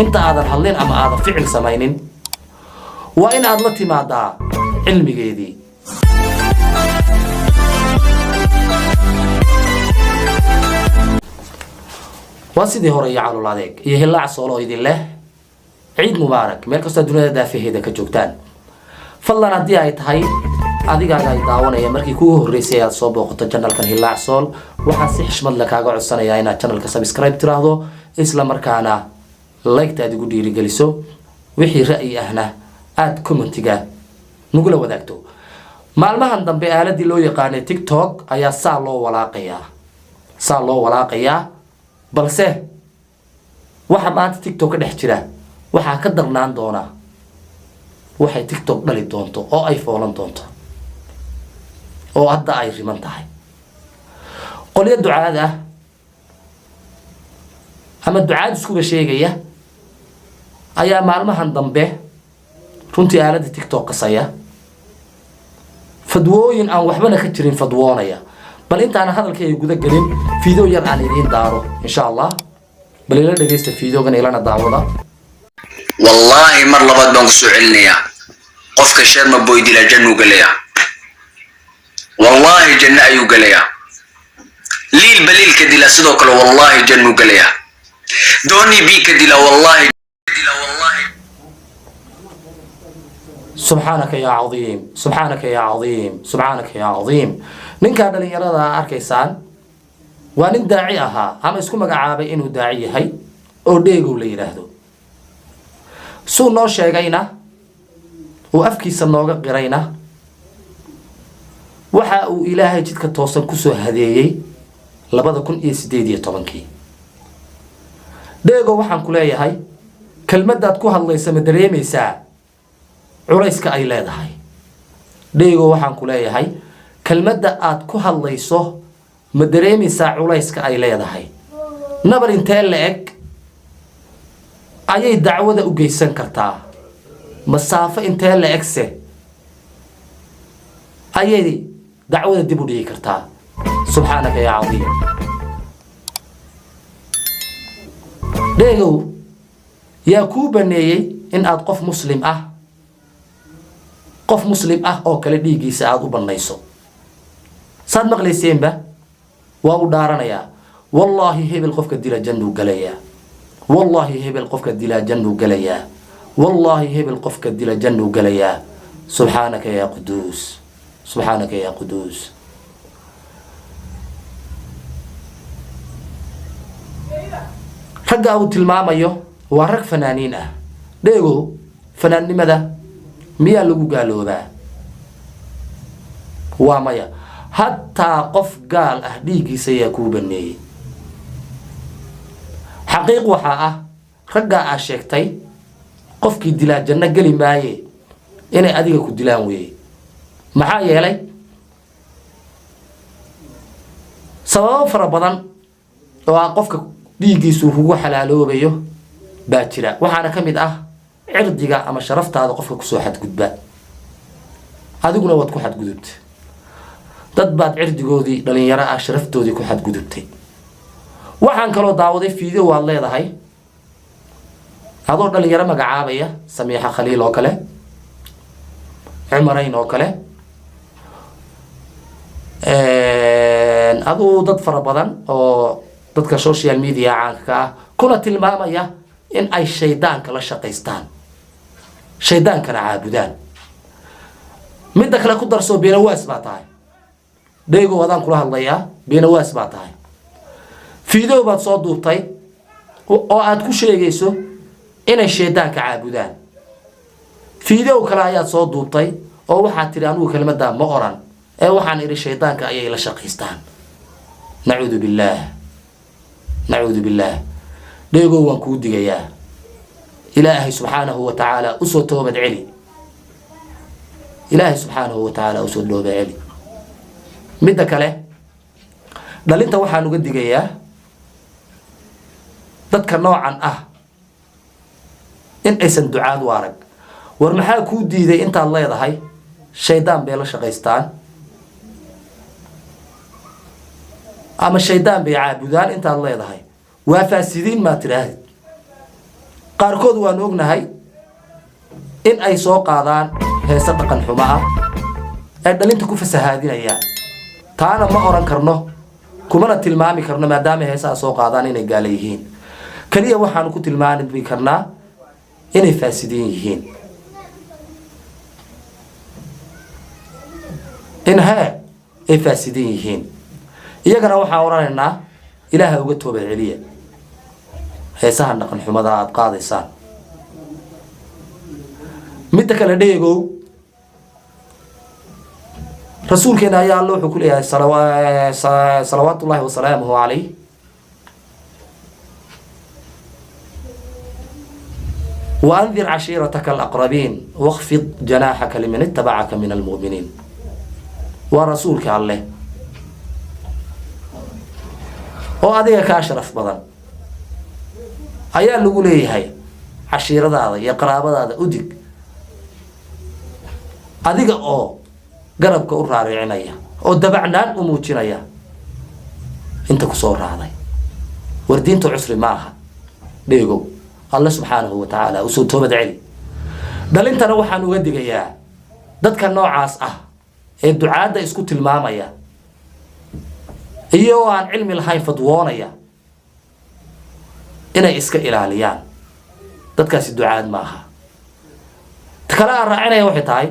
Inta aadan hadlin ama aadan ficil samaynin, waa in aad la timaadaa cilmigeedii. Waa sidii hore iyo calol adeeg iyo Hilaac Soolo idin leh ciid mubaarak meel kastoo dunida daafaheeda ka joogtaan. Fadlan, haddii ay tahay adigaaga ay daawanaya markii kugu horreysay aad soo booqato channelkan Hilaac Sool, waxaan si xishmad leh kaaga codsanayaa inaad channelka subscribe tiraahdo, isla markaana like-ta aad igu dhiirigeliso, wixii ra'yi ahna aada commentiga nagula wadaagto. Maalmahan dambe aaladii loo yaqaanay TikTok ayaa saa loo walaaqayaa, saa loo walaaqayaa, balse waxa maanta TikTok ka dhex jira waxaa ka darnaan doona waxay TikTok dhali doonto oo ay foolan doonto oo hadda ay riman tahay. Qolyo ducaad ah ama ducaad iskuba sheegaya ayaa maalmahan dambe runtii aaladda TikTok qasaya, fadwooyin aan waxbana ka jirin fadwoonaya. Bal intaana hadalkayga guda gelin, video yar aan idiin daaro insha Allah. Bal ila dhegaysta videogan, ilana daawada. Wallaahi, mar labaad baan ku soo celinayaa: qofka Sharma Boy dilaa jannuu gelayaa, wallaahi janno ayuu gelayaa. Liil Baliilka dila sidoo kale, wallaahi jannuu gelayaa. Dooni B ka dila, wallaahi. Subxaanaka yaa cadiim, subxaanaka yaa cadiim, subxaanaka yaa cadiim. Ninkaa dhalinyarada arkaysaan waa nin daaci ahaa ama isku magacaabay inuu daaci yahay oo Dheegow la yidhaahdo. Suu noo sheegayna, uu afkiisa nooga qirayna, waxa uu Ilaahay jidka toosan kusoo hadeeyey 2018-kii. Dheegow, waxaan ku leeyahay, kelmaddaad ku hadlaysa ma dareemaysaa culayska ay leedahay? Dheegow, waxaan ku leeyahay, kelmadda aad ku hadlayso ma dareemaysaa culayska ay leedahay? Nabar intee la eg ayay dacwada u geysan kartaa? Masaafo intee la egse ayay dacwada dib u dhigi kartaa? Subxaanaka yaa cadiim. Dheegow, yaa kuu baneeyey in aad qof muslim ah, qof muslim ah oo kale dhiiggiisa aada u bannayso? Saad maqlayseenba, waa u dhaaranayaa: wallaahi hebel qofka dila jannuu galayaa, wallaahi hebel qofka dilaa jannuu galayaa, wallaahi hebel qofka dila jannuu galayaa. Subxaanaka yaa quduus, subxaanaka yaa quduus. Ragga uu tilmaamayo waa rag fanaaniin ah. Dheegow, fanaannimada miyaa lagu gaaloobaa? Waa maya. Hataa qof gaal ah dhiiggiisa ayaa kuu baneeyey? Xaqiiq waxaa ah raggaa aa sheegtay qofkii dilaa janno geli maaye inay adiga ku dilaan weeye. Maxaa yeelay, sababo fara badan oo ah qofka dhiiggiisu kugu xalaaloobayo baa jira. Waxaana ka mid ah cirdiga ama sharaftaada qofka kusoo xadgudba. Adiguna waad ku xadgudubtay, dad baad cirdigoodii dhalinyaro ah sharaftoodii ku xadgudubtay. Waxaan kaloo daawaday video waad leedahay adoo dhalinyaro magacaabaya, Samiixa Khaliil oo kale, Cumarayn oo kale, aduu dad fara badan oo dadka social media caanka ka ah, kuna tilmaamaya in ay shaydaanka la shaqaystaan, shaydaankana caabudaan. Midda kale ku darsoo, beenawaas baa tahay. Dheegow, adaan kula hadlayaa, beenawaas baa tahay. Video baad soo duubtay oo aad ku sheegayso inay shaydaanka caabudaan. Video kale ayaad soo duubtay oo waxaad tidhi: anugu kelmaddaa ma oran ee waxaan idhi shaydaanka ayay la shaqaystaan. Nacuudu billaah, nacuudu billaah. Dheegow, waan kuu digayaa. Ilaahay subxaanahu wa tacaala usoo toobad celi. Ilaahay subxaanahu wa tacaala usoo toobad celi. Midda kale, dhalinta waxaan uga digayaa dadka noocan ah in aysan ducaad u arag. War maxaa kuu diiday intaad leedahay shaydaan bay la shaqaystaan ama shaydaan bay caabudaan? Intaad leedahay waa faasidiin, maa tidhaahdid? Qaarkood waanu ognahay in ay soo qaadaan heese dhaqan xumo ah ay dhalinta ku fasahaadinayaan. Taana ma oran karno, kumana tilmaami karno, maadaama heesaha soo qaadaan, inay gaala yihiin. Keliya waxaanu ku tilmaami karnaa inay faasidiin yihiin, in hee ay faasidiin yihiin. Iyagana waxaan odhanaynaa, Ilaaha uga toobad celiya heesaha dhaqan xumada aada qaadaysaan. Midda kale, dheegow, rasuulkeena ayaa Alla wuxuu ku leeyahay, salawaatu ullahi wasalaamuhu calayh: "وأنذر عشيرتك الأقربين واخفض جناحك لمن اتبعك من المؤمنين." Waa rasuulka Alleh oo adiga kaa sharaf badan ayaa lagu leeyahay, cashiiradaada iyo qaraabadaada udig, adiga oo garabka u raaricinaya oo dabacnaan u muujinaya inta kusoo raacday. War diinta cusri ma aha, dheegow. Alle subxaanahu wa tacaala usoo toobad celi. Dhalintana waxaan uga digayaa dadka noocaas ah ee ducaadda isku tilmaamaya, iyagoo aan cilmi lahayn fadwoonaya, inay iska ilaaliyaan. Dadkaasi ducaad ma aha. Ta kale aan raacinaya waxay tahay,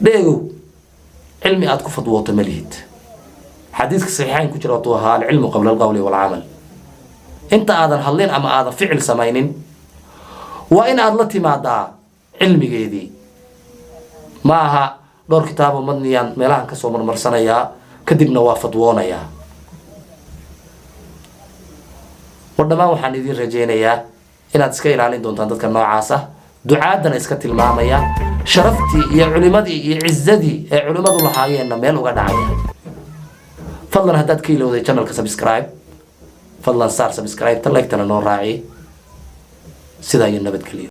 dheegow, cilmi aad ku fadwooto ma lihid. Xadiiska saxiixayn ku jira watuu ahaa: "العلم قبل القول والعمل." Inta aadan hadlin ama aadan ficil samaynin, waa in aad la timaadaa cilmigeedii. Ma aha dhowr kitaabo madniyaan meelahan kasoo marmarsanayaa, kadibna waa fadwoonayaa. War dhammaan waxaan idiin rajaynayaa inaad iska ilaalin doontaan dadka noocaas ah, ducaadana iska tilmaamaya, sharaftii iyo culimadii iyo cizadii ee culimmadu lahaayeenna meel uga dhacaya. Fadlan, haddaad ka ilowday channelka subscribe, fadlan saar subscribe ta, like-tana noo raaci. Sidaa iyo nabadgeliyo.